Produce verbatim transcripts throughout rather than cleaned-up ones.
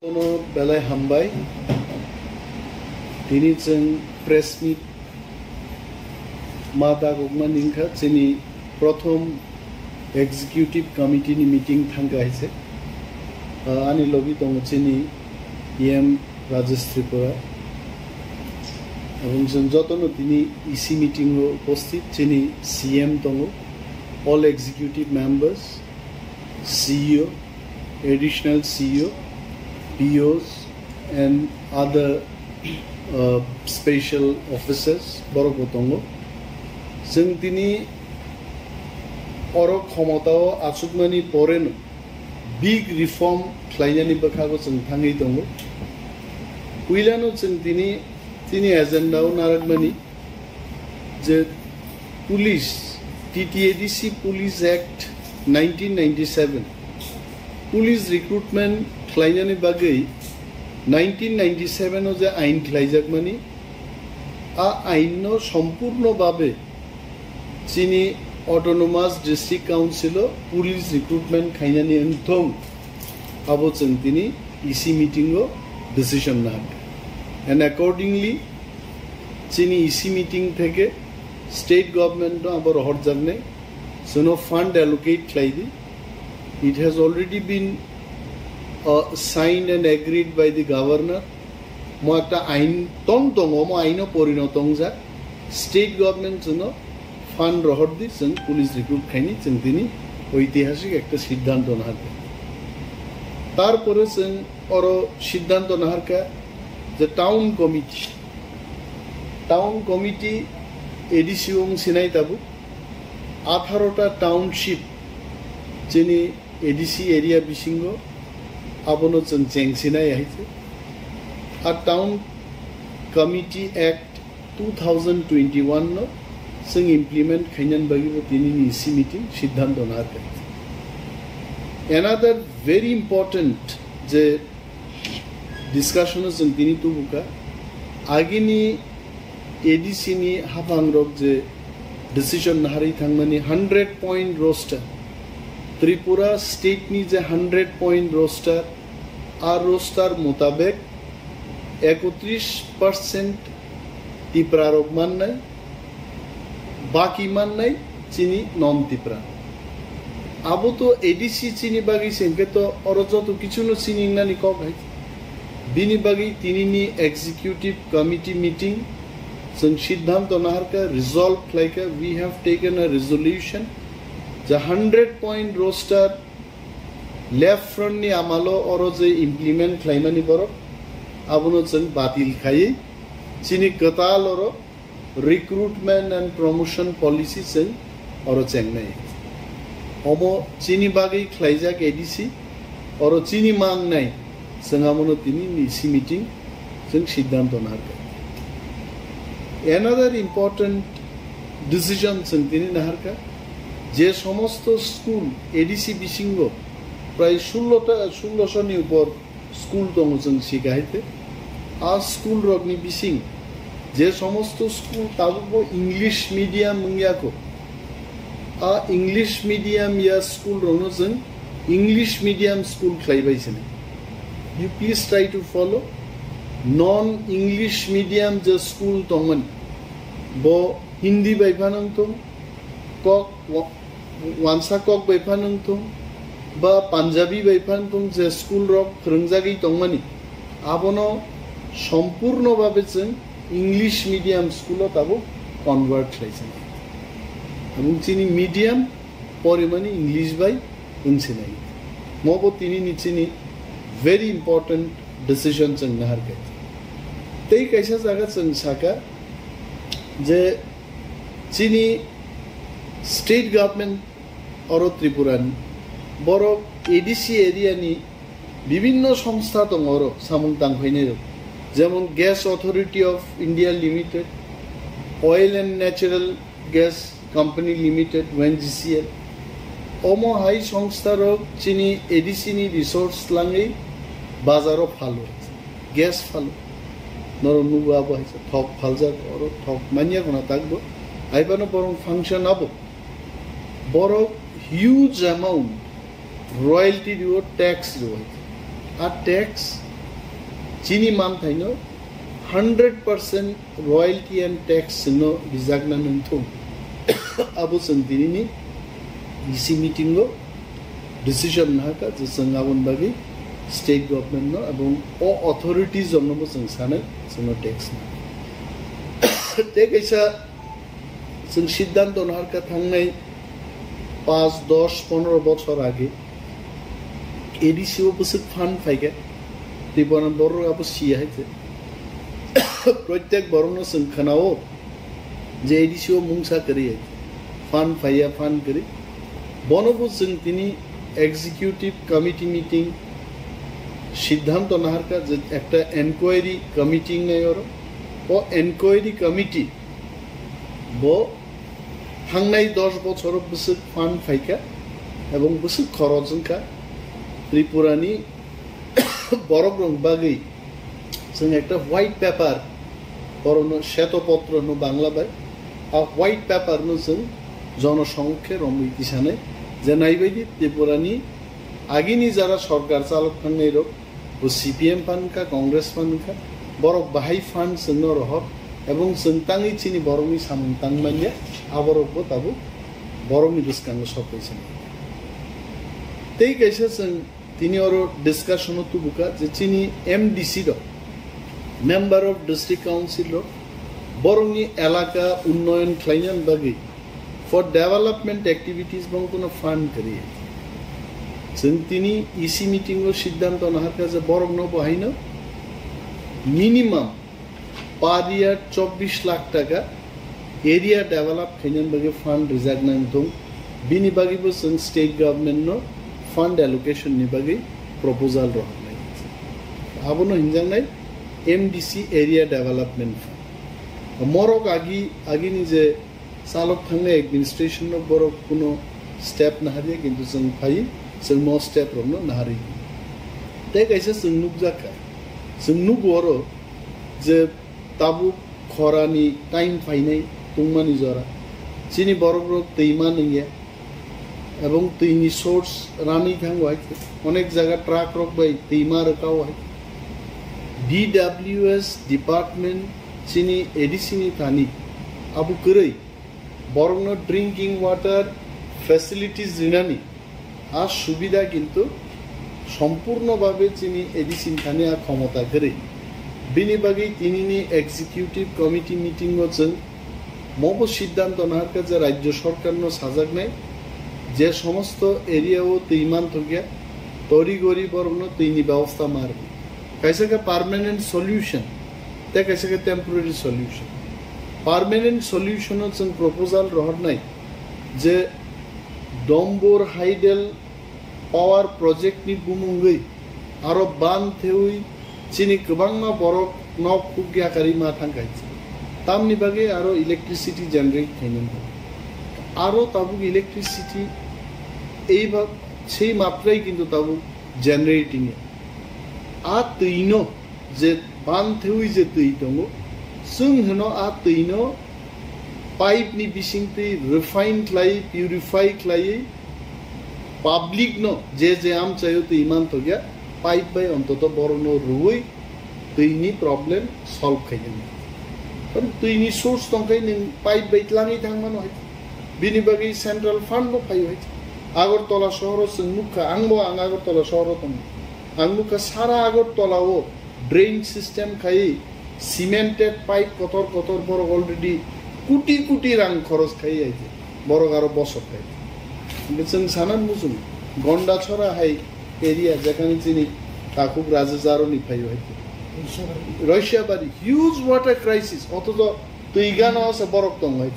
Kono belai hambai. Tini chwng press meet ma dagokmani wngkha chini prothom executive committee ni meeting thangkha hai se. Ah, ani logi tongo chini E M Rajesh Tripura. Aboni chwng jotono tini E C meeting o upasthit chini C M tongo, all executive members, C E O, additional C E O, P Os and other, uh, special officers borok bo tongo. Chwng tini oro khomotao achukmani poreno big reform khlainani bwkhago chwng thangwi tongo. Puilano chwng tini, tini agenda o narwkmani je police, T T A D C Police Act nineteen ninety-seven, police recruitment khlainani bagwi nineteen ninety-seven o je ain khlaijakmani, a ain no sompurno babe chini Autonomous District Council o police recruitment khainani wngthong, abo chwng tini E C meeting o decision nahar. And accordingly, chini E C meeting theke state government no abo rohorjaknai, chwngno fund allocate khlai di. It has already been, uh, signed and agreed by the governor. Mo ekta ain tong tongo, mo aino porino tongjak. State government chwngno fund rohor di, chwng police recruit khaini, chwng tini oitihasik ekta siddhanto naharkha. Tarpore chwng oro siddhanto naharkha je town committee. Town committee A D C wng sinai tabuk atharo ta township chini A D C area bisingo abono chwng chengsinai hai se. A Town Committee Act two thousand twenty-one no chwng implement khainani bagwi bo tinini E C meeting siddhanto naharkha. Another very important je discussion o chwng tini tubukha, agini A D C ni haphangrok je decision naharwi thangmani hundred point roster, Tripura state ni je hundred point roster, a roster mutabek ekotris percent Tiprarok mannai, baki mannai chini non Tipra. Abo to A D C chini bagwi se hwnkhe to oro joto kichuno chini wngnani kok hai. Bini bagwi tinini executive committee meeting chwng siddhanto naharkha, resolve khlaikha, we have taken a resolution, je hundred point roster left front ni amalo oro je implement khlaimani borok, abono chwng batil khaiwi chini kwtal oro recruitment and promotion policy chwng oro chengnai. Omo chini bagwi khlaijak A D C, oro chini mangnai chwng amono tini ni E C meeting chwng siddhanto naharkha. Another important decision chwng tini naharkha, je somosto school A D C bisingo prai sullo ta, sullo sho ni upor school tongo chwng sika hai te. A school rokni bising je somosto school tabukbo English medium wngya kho, a English medium ya school rokno chwng English medium school khlai bai sini. You please try to follow. Non English medium je school tongmani, bo Hindi bai phano wngthung, kok wa-, wansa kok bai phano wngthung, ba Punjabi bai phano wngthung, je school rok phwrwngjagwi tongmani, abono sompurno babe chwng English medium school o tabuk convert khlai sinai. Abong chini medium porimani English bai wng sinai. Mobo tini ni chini very important decision chwng naharkha. Tei kaisa jaga chwng saka je chini state government oro Tripura ni borok A D C area ni bibinno songstha tongo oro samung tangphainai rok, jemon Gas Authority of India Limited, Oil and Natural Gas Company Limited, O N G C L. Omo hai songstha rok chini A D C ni resource langwi bazaro phalo, gas phalo. Norok nugo abo hai thok phaljak, oro thok manya guna takbo. Haibano borok function abo. Borok huge amount royalty rio, tax rio. A tax Chini manthaino hundred percent royalty and tax chwngno rijakna nangthung. Abo chwng tinini E C meeting o decision nahaka je chwng aboni bagwi state government no ebong o authorities rokno bo chwng sanai chwngno tax na. Tei kaisa chwng siddhanto naharkha thangnai paanch, dos, pondro bochor age A D C o bwswk fund phaikha, Tripura borok abo siya hai se. Protyek borokno chwng khwnao je A D C o mungsa kwrwi hai se. Fund phaiya, fund kwrwi. Bono bo chwng tini executive committee meeting siddhanto naharkha je ekta enquiry committee wngnai oro. O enquiry committee bo thangnai dos bochoro bwswk fund phaikha ebong bwswk khorok wngkha Tripurani borok rok bagwi chwng ekta white paper, orono sheto potro hwno Bangla bai, a white paper no chwng jono somokhe romwi tisanai je naibaidi Tripurani agini jara sorkar chalok thangnai rok bo C P M phan wngkha, Congress phan wngkha, borok bahai fund chwngno rohor ebong chwng tangwi chini borokni samung tang manya, aborok bo tabuk borokni bwskango sok kaisa. Tei kaisa chwng tini oro discussion o tubuka je chini M D C rok, Member of District Council rok, borokni elaka unnoyon khlainani bagwi for development activities bong kono fund kwrwi. Chwng tini E C meeting o siddhanto naharkha je borokno bo haino minimum per year chobbish lakh taka area develop khainani bagwi fund rijak nang thung. Bini bagwi bo chwng state government no fund allocation ni bagwi proposal rohornai. Abono hinjaknai M D C area development fund. Morok agi, agini je chalok thangnai administration no borok kuno step naharya, kintu chwng phai, chwng mo step rokno naharwi. Tei kaisa chwng nukjakha, chwng nugo oro je tabuk khorani time phainai tungmani jora, chini borok rok twi ma nungya, ebong twini source ranwi thango hai khe. Onek jaga truck rok bai twi ma rwkao hai khe. D W S department chini A D C ni thani abo kwrwi borokno drinking water facilities rinani a subida kintu sompurno babe chini A D C ni thani a khomota kwrwi. Bini bagwi tinini executive committee meeting o chwng mobo siddhanto naharkha je rajyo sorkarno sajaknai je somosto area o twi manthokya tori gori borokno twini bebosta ma rwdi. Kaisa khe permanent solution, tei kaisa khe temporary solution. Permanent solution o chwng proposal rohornai je Dombor Hydel power project ni bumungwi aro ban thewi chini kwbangma borok nok huk yakarwi ma thangkha. Tamni bagwi aro electricity generate khainani bagwi. Aro tabuk electricity ei ba-, sei matrai kintu tabuk generating ya. A twino je ban thewi je twi tongo, chwng hwno a twino pipe ni bising twi refine khlai, purify khlai, public no je je amchaio twi manthokya, pipe bai ontoto borokno rwui twini problem solve khainani. Karon twini source tongkhai nwng pipe bai tlangwi thangmano hai. Bini bagwi central fund bo phaio hai. Agartala sohoro chwng nukha, angbo ang Agartala sohoro tongo. Ang nukha sara Agartala o drain system khai cemented pipe kotor kotor borok already kuti kuti rang khoros khai aije. Borok aro bosok khai. Hingke chwng sana muchung Gonda chora hai area jekhani chini takhuk Raja Jaroni phaio hai. Roishabari huge water crisis, otojo twi gana se borok tong hai.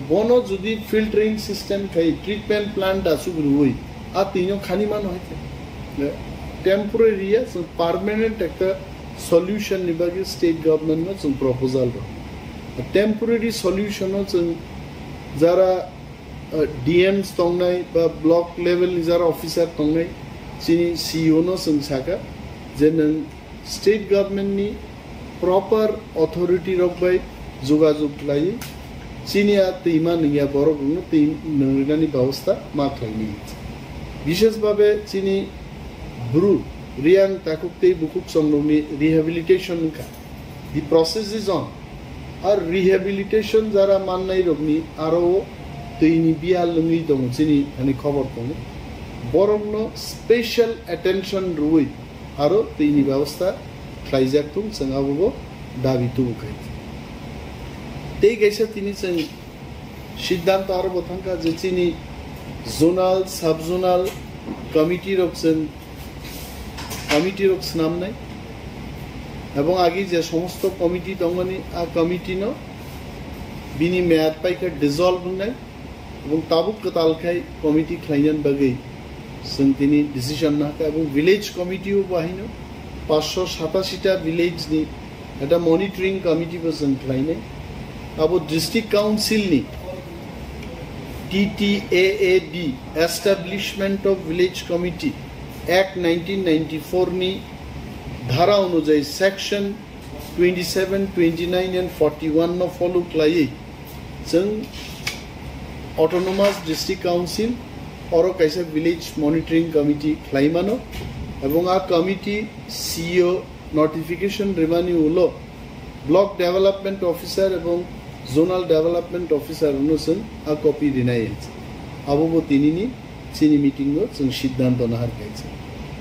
Bono jodi filtering system khai treatment plant da sugriwi a twino khani mano hai. Temporary ya, chwng permanent ekta solution ni bagwi state government no chwng proposal rw. Temporary solution o chwng jara, uh, D Ms tongnai ba block level ni jara officer tongnai, chini C E O no chwng saka je nwng state government ni proper authority rok bai jogajog khlaiwi chini a twima nungya borok rokno twi nung rinani babosta ma khlaini. Bishes babe chini Bru Riyang takhuk tei bukhuk chongrokni rehabilitation wngkha. The process is on. Ar rehabilitation jara mannairokni aro twini biya lwngwi tongo, chini thani khobor tongo. Borokno special attention rwui aro twini byabostha khlaijak thung, chwng abobo dabi tubu khai. Tei kaisa tini chwng siddhanto aro bo thangkha je chini zonal, sub-zonal committee rok chwng committee rok swnamnai, ebong agi je somosto committee tongmani, a committee no bini meyad paikha dissolve wngnai, ebong tabuk kwtal khai committee khlainani bagwi chwng tini decision nahakha, ebong village committee o bahino paanch sho satashi ta village ni ekta monitoring committee bo chwng khlainai. Abo district council ni T T A A D, Establishment of Village Committee Act nineteen ninety-four ni dhara onujayi section twenty-seven, twenty-nine and forty-one no follow khlaiwi chwng Autonomous District Council oro kaisa village monitoring committee khlaimano, ebong a committee C E O notification rimani ulo block development officer ebong zonal development officer no chwng a copy rinai hinwi. Abo bo tinini chini meeting o chwng siddhanto nahar kaisa.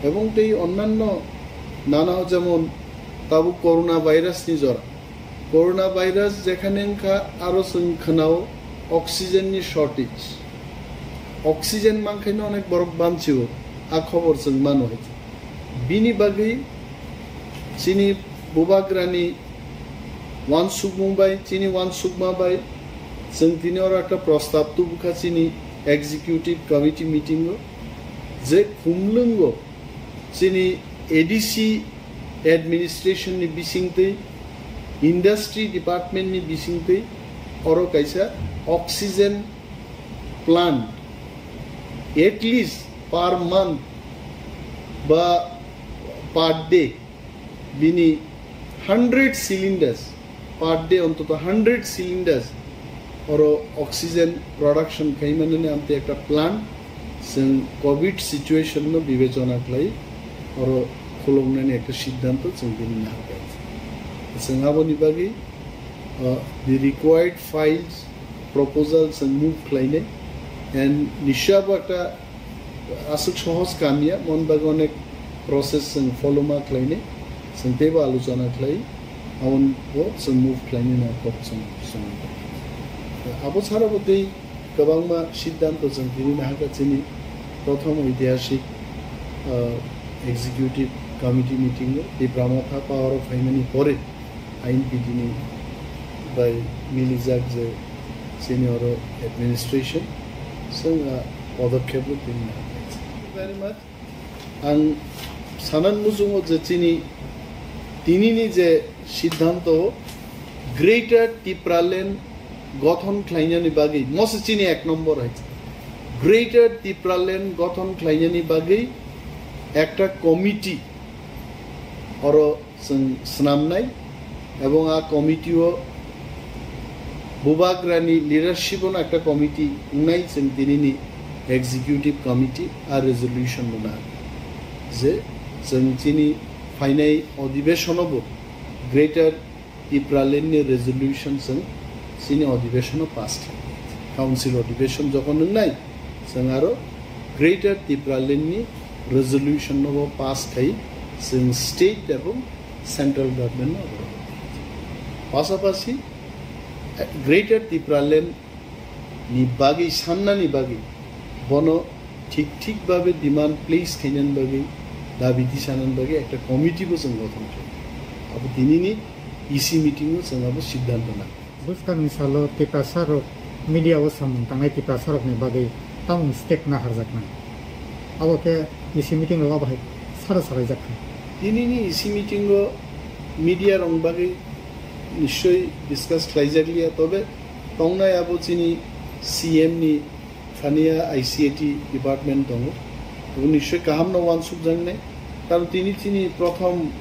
Ebong tei onnanno nana jemon tabuk corona virus ni jora. Corona virus jekhane wngkha aro chwng khwnao oxygen ni shortage. Oxygen mankhaino onek borok bamchio, a khobor chwng mano hai. Bini bagwi chini bubagrani wansukmung bai, chini wansukma bai chwng tini oro ekta prostab tubukha chini executive committee meeting o, je khumlwngo chini A D C administration ni bisingtwi, industry department ni bisingtwi oro kaisa oxygen plant at least per month ba per day bini hundred cylinders, per day ontoto hundred cylinders oro oxygen production khaimani amtwi ekta plant chwng covid situation no bibechona khlai oro khuloknani ekta siddhanto chwng bini nahar kha. Chwng aboni bagwi, uh, the required files, proposal chwng move khlainai, and nisya bo ekta aswk sohos kamya, mon bagwi onek process chwng follow ma khlainai, chwng teibo alochona khlai, aboni bo chwng move khlainai na kok chwng, chwng. Abo sara bo tei kwbangma siddhanto chwng tini nahakha chini prothom oitihasik, uh, executive committee meeting o Tipra Motha power o phaimani pore I N P D ni bai milijak je chini oro administration chwng a podokhepo tini nahakha. Thank you very much. Ang sanan muchungo je chini tinini je siddhanto Greater Tipraland gothon khlainani bagwi, mose chini ek nombor hai. Greater Tipraland gothon khlainani bagwi ekta committee oro chwng swnamnai, ebong a committee o bubagrani leadership ono ekta committee wngnai, chwng tinini executive committee a resolution rwna je chwng chini phainai odibeshono bo Greater Tipraland ni resolution chwng chini odibeshono pass khlai. Council odibeshon jokhon wngnai, chwng aro Greater Tipraland ni resolution no bo pass khai chwng state ebong central government no. Pasapasi, eh, Greater Tipraland ni bagwi sannani bagwi, bono thik thik babe demand place khainani bagwi, dabi tisanani bagwi ekta committee bo chwng gothon khlai. Abo tinini E C meeting o chwng abo siddhanto na. Bwskangni salo Tiprasa rok media o samung tangnai Tiprasa rokni bagwi tamung step naharjaknai. Abo khe E C meeting rok abo hai sara salaijak kha. Tinini E C meeting o media rok bagwi nischoi discuss khlaijakliya, tobe tongnai abo chini C M ni thaniya I C A T department tongo. Abo nischoi kaham no wansukjaknai. Karon tini chini prothom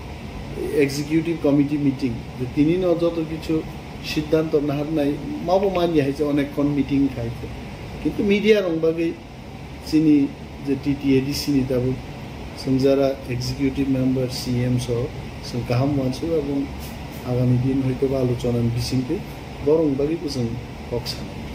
executive committee meeting, je tini no joto kichu siddhanto naharnai, mabo manya hai je onek khon meeting khai khe. Kintu media rok bagwi chini je T T A D C ni tabuk Chwng jara executive member, C M so chwng kaham uansuk, abo agami din hoito ba alochonani bisingtwi borokni bagwi bo chwng kok sanai.